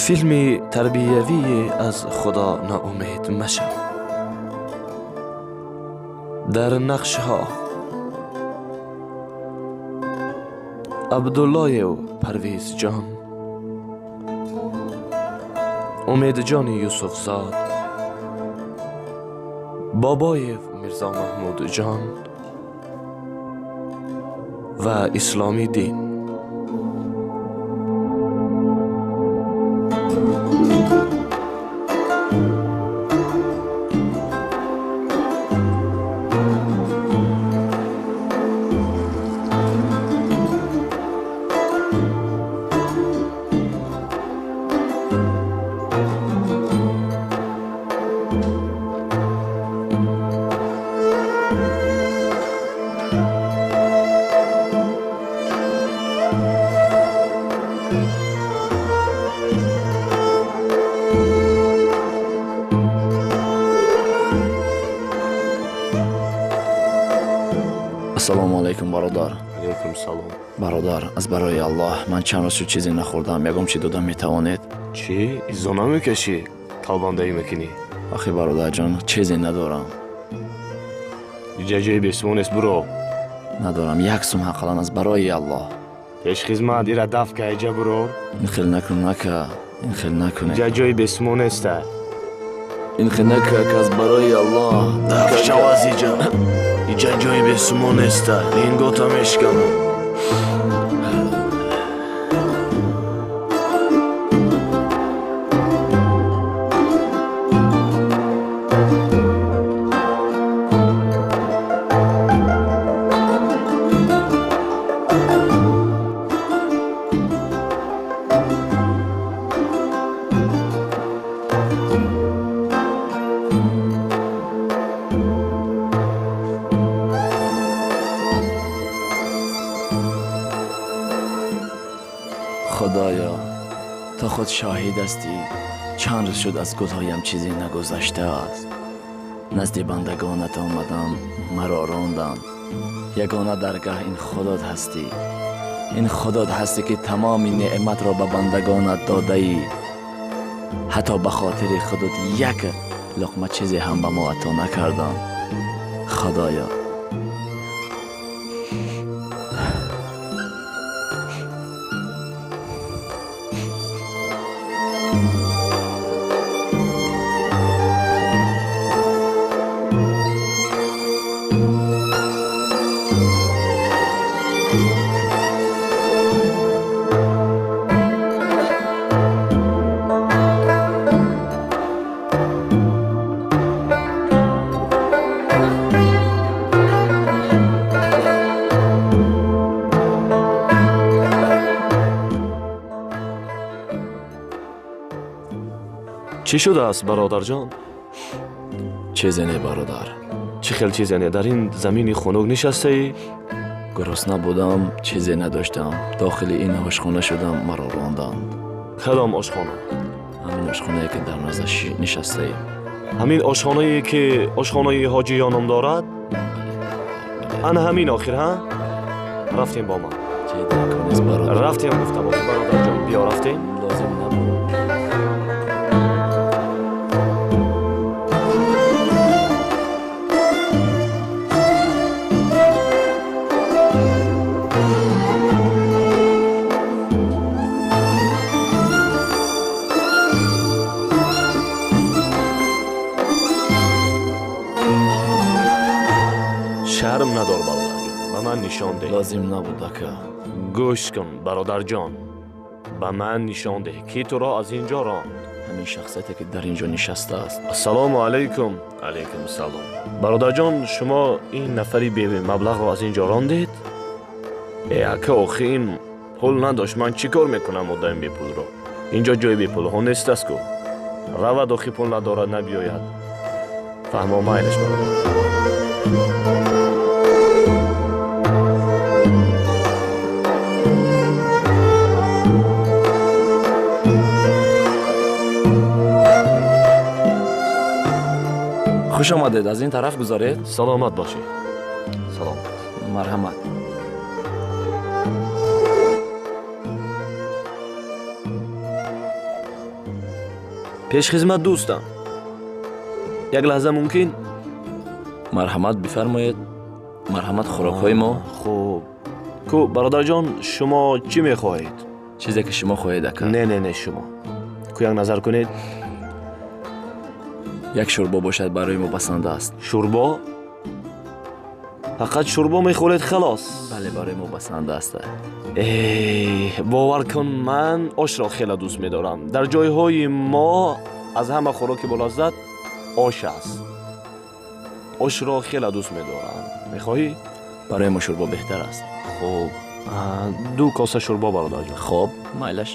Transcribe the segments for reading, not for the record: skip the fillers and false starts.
Филми тарбиявии «Аз Худо ноумед машав». Дар нақшҳо Абдуллоев Парвизҷон, Умедҷони Юсуфзод, Бобоев Мирзо Маҳмудҷон ва Исломиддин. Ассалому алайкум, бародар. Алайкум салом. Бародар, аз барои Аллоҳ, ман чанд рӯз шуд чизе нахӯрдам. Ягон чӣ дода метавонед? Чӣ? Изо намекашӣ? Талбандаӣ мекунӣ? Охи, бародарҷон, чизе надорам. Иҷа ҷои бесумон нест, буро. Надорам як сум ақаллан, аз барои Аллоҳ. Пешхизмат, ира даф ка, иҷа буро. Ин хел накун, нака, ин хел накунед. Иҷа ҷои бесумон неста. Ин хел нака, аз барои Аллоҳ. Даф шав аз иҷа. Иҷа ҷои бесумон неста. Лингота мешканам. Худоё, ту худ шоҳид ҳастӣ, чанд рӯз шуд аз гулҳоям чизе нагузаштааст. Назди бандагонат омадам, маро ронданд. Ягона даргаҳ ин худот ҳастӣ, ин худот ҳастӣ, ки тамоми неъматро ба бандагонат додаӣ. Ҳатто ба хотири худот як луқма чизе ҳам ба мо ато накарданд. Худоё. Чӣ шудааст, бародарҷон? Чизе не, бародар. Чӣ хел чизе не? Дар ин замини хунук нишастаӣ? Гурусна будам, чизе надоштам. Дохили ин ошхона шудам, маро ронданд. Кадом ошхона? Ҳамин ошхонае, ки дар наздаш нишастаем. Ҳамин ошхонае, ки ошхонаи ҳоҷиё ном дорад? Ана ҳамин охир, ҳа? Рафтем бо ман. Чӣ дар кор нест, бародар. Рафтем, гуфтам, охир, бародарҷон, биё, рафтем. Лозим набуд. Шарм надор, бародарҷон, ба ман нишон деҳ. Лозим набуд, ака. Гӯш кун, бародарҷон, ба ман нишон деҳ, ки туро аз ин ҷо ронд. Ҳамин шахсияте, ки дар ин ҷо нишастааст. Ассалому алайкум. Алайкум салом. Бародарҷон, шумо ин нафари бемаблағро аз ин ҷо рондед? Э, ака, охи ин пул надошт, ман чӣ кор мекунам одами бепулро? Ин ҷо ҷои бепулҳо нестаст ку. Равад, охи пул надорад, набиёяд. Фаҳмо, майлаш, бародар. Хуш омадед, аз ин тараф гузаред. Саломат бошӣ, саломат. Марҳамат. Пешхизмат дӯстам, як лаҳза мумкин? Марҳамат, бифармоед. Марҳамат, хӯрокҳои мо. Хуб ку, бародарҷон, шумо чӣ мехоҳед? Чизе ки шумо хоҳед, ака. Не, не, не, шумо ку як назар кунед. Як шӯрбо бошад, барои мо басанда аст. Шӯрбо? Фақат шӯрбо мехӯред, халос? Бале, барои мо басанда аст. Э, бовар кун, ман ошро хеле дӯст медорам. Дар ҷойҳои мо аз ҳама хӯроки болаззат ош аст. Ошро хеле дӯст медорам. Мехоҳӣ? Барои мо шӯрбо беҳтар аст. Хуб, 2 коса шӯрбо, бародарҷон. Хоб, майлаш.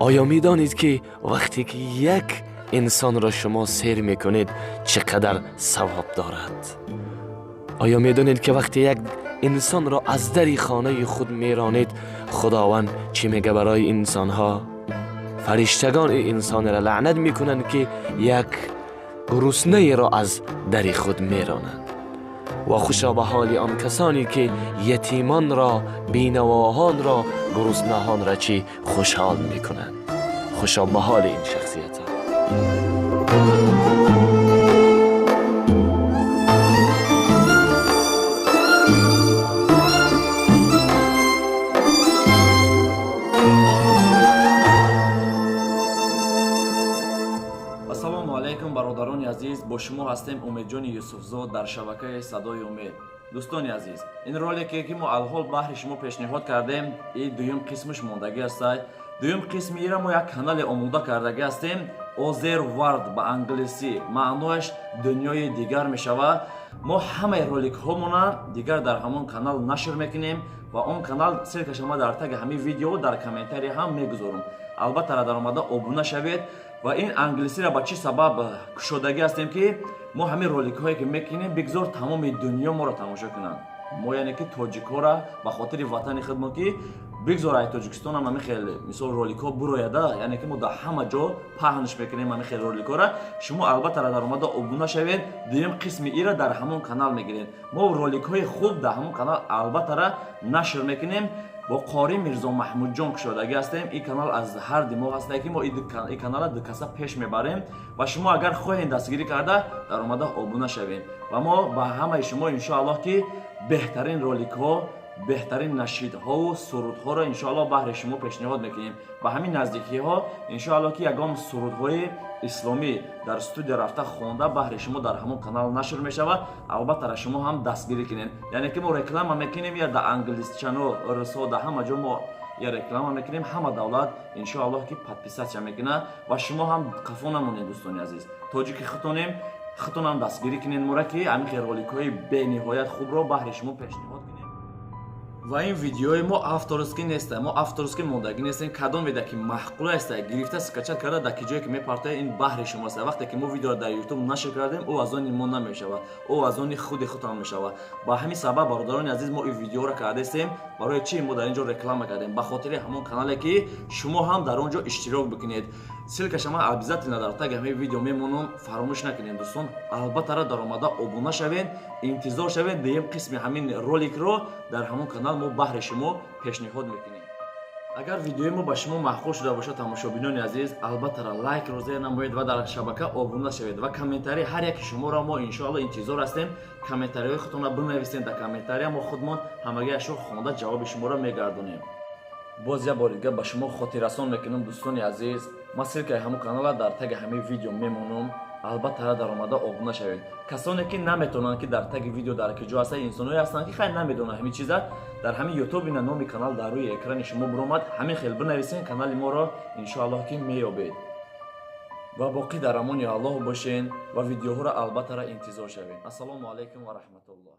Оё медонед, ки вақте ки як инсонро шумо сер мекунед, чӣ қадар савоб дорад? Оё медонед, ки вақте як инсонро аз дари хонаи худ меронед, худованд чӣ мега барои инсонҳо? Фариштагон ин инсонро лаънат мекунанд, ки як гуруснеро аз дари худ меронанд. Ва хушо ба ҳоли он касоне, ки ятимонро, бенавоҳонро, гуруснаҳонро чӣ хушҳол мекунанд. Хушо ба ҳоли ин шахсиятҳо. Ассалому алайкум, бародарони азиз, бо шумо ҳастем Умедҷони Юсуфзод дар шабакаи Садои Умед. Дӯстони азиз, ин ролике ки мо алҳол баҳри шумо пешниҳод кардем, ин дуюм қисмаш мондагӣ аст. Дуюм қисми ира мо як канале омода кардагӣ ҳастем, Other World ба англисӣ, маънояш дунёи дигар мешавад. Мо ҳамаи роликҳомона дигар дар ҳамон канал нашр мекунем ва он канал ссылкаша ма дар таги ҳамин видео дар комментария ҳам мегузорам. Албатта, дар омада обуна шавед. Ва ин англисиро ба чӣ сабаб кушодагӣ ҳастем, ки мо ҳамин роликҳое ки мекунем, бигзор тамоми дунё моро тамошо кунанд. Мо, яъне ки тоҷикҳоро, ба хотири ватани худмо, ки бигзор ай Тоҷикистонам ҳамин хел мисол роликҳо бурояда, яъне ки мо дар ҳама ҷо паҳнш мекунем ҳамин хел роликҳоро. Шумо албатта дар омада обуна шавед, дуюм қисми ира дар ҳамон канал мегиред. Мо роликҳои хуб дар ҳамон канал албаттара нашр мекунем. Бо қори Мирзо Маҳмудҷон кушодагӣ ҳастем. Ин канал аз ҳар ди мо ҳастае, ки мо ин канала ду каса пеш мебарем ва шумо агар хоҳед дастгирӣ карда, дар омада обуна шавед. Ва мо ба ҳамаи шумо иншоаллоҳ ки беҳтарин роликҳо, беҳтарин нашидҳову сурудҳоро иншоаллоҳ баҳри шумо пешниҳод мекунем. Ба ҳамин наздикиҳо иншоаллоҳ ки ягон сурудҳои исломӣ дар студия рафта хонда баҳри шумо дар ҳамон канал нашр мешавад. Албатта, шумо ҳам дастгирӣ кунед, яъне ки мо реклама мекунем я дар англисчано, русо, дар ҳама ҷо мо я реклама мекунем. Ҳама давлат иншоаллоҳ ки подписаться мекунад ва шумо ҳам қафо намонед. Дӯстони азиз, тоҷики худтонем, худтонам дастгирӣ кунед мора, ки ҳамин хел роликҳои бениҳоят хубро баҳри шумо пешниҳод кунем. Ва ин видеои мо авторский неста, мо авторский мондагӣ нестем. Кадом видео ки маъқул аста, гирифта, скачать карда, дар ки ҷое ки мепартояд, ин баҳри шумо аст. Вақте ки мо видеоро дар Ютуб нашр кардем, ӯ аз они мо намешавад, ӯ аз они худи худтон мешавад. Ба ҳамин сабаб, бародарони азиз, мо ин видеоро кардаистем. Барои чӣ мо дар ин ҷо реклама кардем? Ба хотири ҳамон канале ки шумо ҳам дар он ҷо иштирок бикунед. Ссылкаша ман обязательно дар таги ҳамин видео мемонам, фаромӯш накунед, дӯстон. Албаттара дар омада обуна шавед, интизор шавед, дуюм қисми ҳамин роликро дар ҳамон канал мо баҳри шумо пешниҳод мекунем. Агар видеои мо ба шумо маъқул шуда бошад, тамошобинони азиз, албаттара лайкро зер намоед ва дар шабака обуна шавед. Ва комментарии ҳар яки шуморо мо иншоалло интизор ҳастем. Комментариҳои худтонро бинависед дар комментария, мо худмон ҳамагиашро хонда ҷавоби шуморо мегардонем. Боз як бори дига ба шумо хотиррасон мекунам, дӯстони азиз, ман ссылкаи ҳамун канала дар таги ҳамаи видео мемонам. Албатта, даромада обуна шавед. Касоне ки наметавонанд, ки дар таги видео дар ки ҷо ҳаста, инсонҳое ҳастанд, ки хай намедонанд ҳамин чиза. Дар ҳамин Ютуб ина номи канал дар рӯи экрани шумо биромад, ҳамин хел бинависен канали моро, иншоаллоҳ, ки меёбед. Ва боқӣ дар амони Аллоҳ бошен ва видеоҳоро албаттара интизор шавед. Ассалому алайкум ва раҳматуллоҳ.